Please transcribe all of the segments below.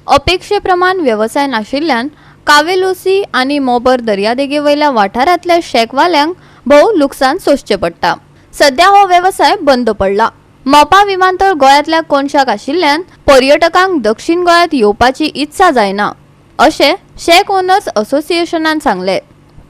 अपेक्षे प्रमाण वेवसाय नाशिल्ल्यान कावेलोसी आनी मोबर दर्यादेगे वयल्या वाठारांतल्या शॅकवाल्यांक भोव लुकसाण सोंसचें पडटा. सध्या हो वेवसाय बंद पडला. मोपा विमानतळ गोंयांतल्या कोनशाक आशिल्ल्यान पर्यटकांक दक्षिण गोंयांत येवपाची इत्सा जायना अशें शॅक ओनर्स असोसिएशनान सांगलें.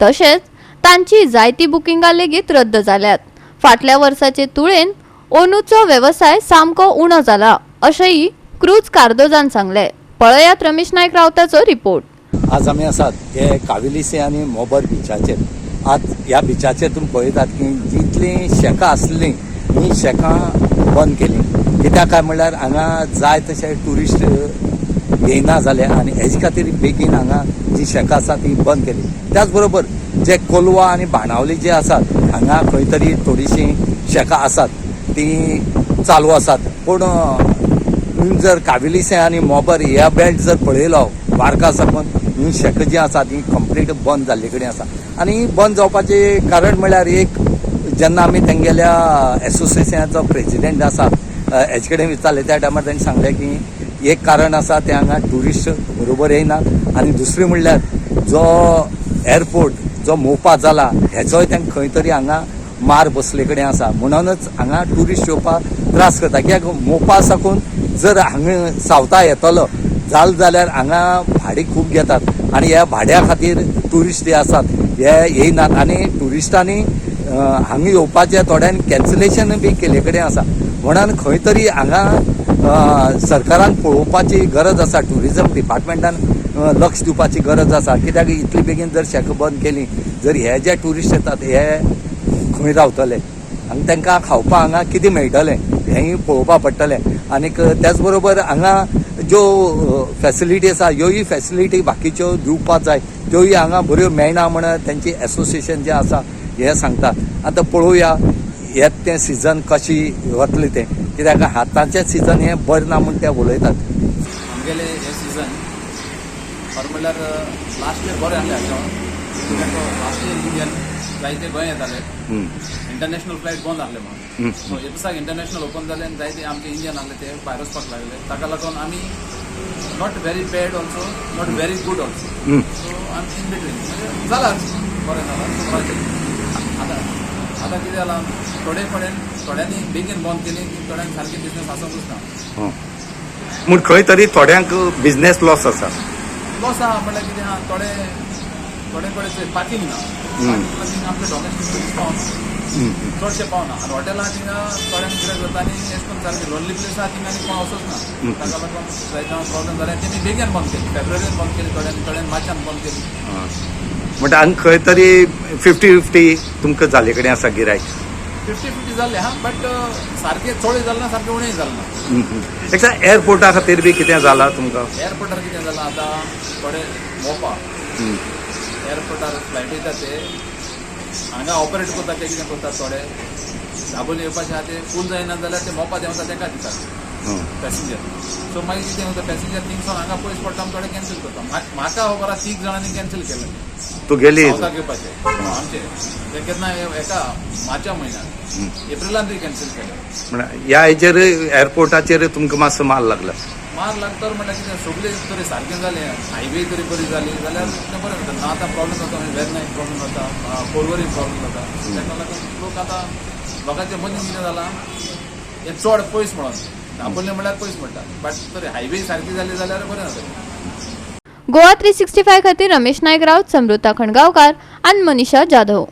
तशेंच तांची जायतीं बुकिंगां लेगीत रद्द जाल्यात. फाटल्या वर्साचे तुळेन अंदूचो वेवसाय सामको उणो जाला अशेंय क्रूज कार्दोजान सांगलें. पळयात रमेश नायक रावताचो रिपोर्ट. आज आमी आसात हे कावेलिसे आनी मोबर बिचाचेर. आज ह्या बिचाचेर तुमी पळयतात की जितलीं शेकां आसलीं हीं शेकां बंद केलीं. कित्याक काय म्हणल्यार हांगा जाय तशे ट्युरिस्ट येयना जाले आनी हेजे खातीर बेगीन हांगा जी शेकां आसा ती बंद केली. त्याच बरोबर जे कोलवा आनी बाणावली जे आसात, हांगा खंय तरी थोडीशीं शेकां आसात, ती चालू आसात. पूण जर कावेलिसे आनी मोबर ह्या बेल्ट जर पळयलो, वार्का साकून ही शेकां जी आसा ती कंप्लीट बंद जाल्ले कडेन आसा. आनी बंद जावपाचें कारण म्हणल्यार एक, जेन्ना आमी तेंगेल्या एसोसिएशनाचो प्रेजिडेंट आसा हेजे कडेन विचारलें, त्या टायमार तेणें सांगलें की एक कारण आसा तें हांगा ट्युरिस्ट बरोबर येयनात आनी दुसरें म्हणल्यार जो एअरपोर्ट जो मोपा जाला हेचोय तांकां खंय तरी हांगा मार बसले कडेन आसा, म्हणूनच हांगा ट्युरिस्ट येवपाक त्रास करता. कित्याक मोपा साकून जर हांगा सावथा येतलो जाल्यार हांगा भाडें खूब घेतात आनी ह्या भाड्या खातीर ट्युरिस्ट जे आसात हे येयनात. आनी ट्युरिस्टांनी हांगा येवपाचें थोड्यांनी कॅन्सलेशन बी केल्ले कडेन आसा. म्हणून खंय तरी हांगा सरकारान पळोवपाची गरज आसा, ट्युरिजम डिपार्टमेंटान लक्ष दिवपाची गरज आसा. कित्याक इतली बेगीन जर शेकां बंद केली, जर हे जे ट्युरिस्ट येतात हे खंय रावतले आनी तांकां खावपाक हांगा कितें मेळटलें हेंय पळोवपाक पडटलें. आनीक त्याच बरोबर हांगा ज्यो फॅसिलिटी आसा ह्योय फॅसिलिटी बाकीच्यो दिवपाक जाय, त्योय हांगा बऱ्यो मेळना म्हण तेंची एसोसिएशन जें आसा हें सांगता. आतां पळोवया येत तें सिजन कशी वतलें तें, कित्याक आतांचें सिजन हें बरें ना म्हूण ते उलयतात. आमगेले हे सिजन खरें म्हणल्यार लास्ट इयर बरें आहलें हाच्या, कित्याक लास्ट इयर इंडियन जायते गोंय येताले, इंटरनॅशनल फ्लायट बंद आहले म्हणून. सो हे दिसाक इंटरनॅशनल ओपन जाले आनी जायते आमचे इंडियन आहले ते भायर वचपाक लागले. ताका लागून आमी not very bad also, not very good also, so आमी इन बिटवीन, म्हणजे जाला बरें जाला सुमाराचें. आतां आतां कितें जालां, थोडे कडेन थोड्यांनी बेगीन बंद केली की थोड्यांक सारकें बिजनेस आसोकूच ना. म्हूण खंय तरी थोड्यांक बिजनेस लॉस आसा. लॉस आहा म्हणल्यार कितें आहा, थोडे थोडे कडेन पार्किंग ना, पार्किंग आमचे डॉमेस्टीक टुरिस्ट पावना, चडशे पावना. आनी हॉटेलां थिंगा थोड्यांक कितें जाता आनी एशें करून सारकें लोनली प्लेस आहा थिंगा आनी कोण वचच ना. ताका लागून जायते प्रॉब्लेम जाले. तेमी बेगीन बंद केली, फेब्रुवारीन बंद केली थोड्यांनी, थोड्यांनी मार्चान बंद केली. म्हणटा हांगा खंय तरी 50-50 तुमकां जाल्ले कडेन आसा गिरायक. 50-50 जाल्ले आहा, बट सारकें चडूय जालें ना, सारकें उणेंय जालें ना. एक एअरपोर्टा खातीर बी कितें जालां तुमकां? एअरपोर्टार कितें जालां, आतां थोडे मोपा एअरपोर्टार फ्लायट वयता ते हांगा ऑपरेट करता, ते कितें करतात, थोडे दाबोली येवपाचे आहा ते फूल जायना जाल्यार ते मोपा देंवता, तेका दितात पॅसेंजर. सो मागीर कितें जाता, पॅसेंजर थिंगसून हांगा पयस पडटा म्हूण थोडे कॅन्सल करता. म्हाका खबर आहा, तीग जाणांनी कॅन्सल केलें. तुगेली? सावथाक येवपाचे आमचे ते केन्ना एका मार्चा म्हयन्यात, एप्रिलांतूय कॅन्सल केले. म्हणल्यार ह्या हेजेर एअरपोर्टाचेर तुमकां मातसो माल लागला. मार लागतर म्हणल्यार कितें, सगळें तरी सारकें जालें, हायवे तरी बरी जाली जाल्यार तें बरें जाता. ना आतां प्रॉब्लेम जाता, मागीर वेर्ना प्रॉब्लेम जाता, पोरवरी प्रॉब्लेम जाता. ताका लागून लोक आतां लोकांच्या मदीं कितें जालां, हें चड पयस म्हणून, दाबोळी म्हणल्यार पयस म्हणटा, बट तरी हायवे सारकी जाली जाल्यार बरें जातलें. गोवा 365 खातीर रमेश नायक राऊत, समृता खणगांवकार आनी मनीषा जाधव.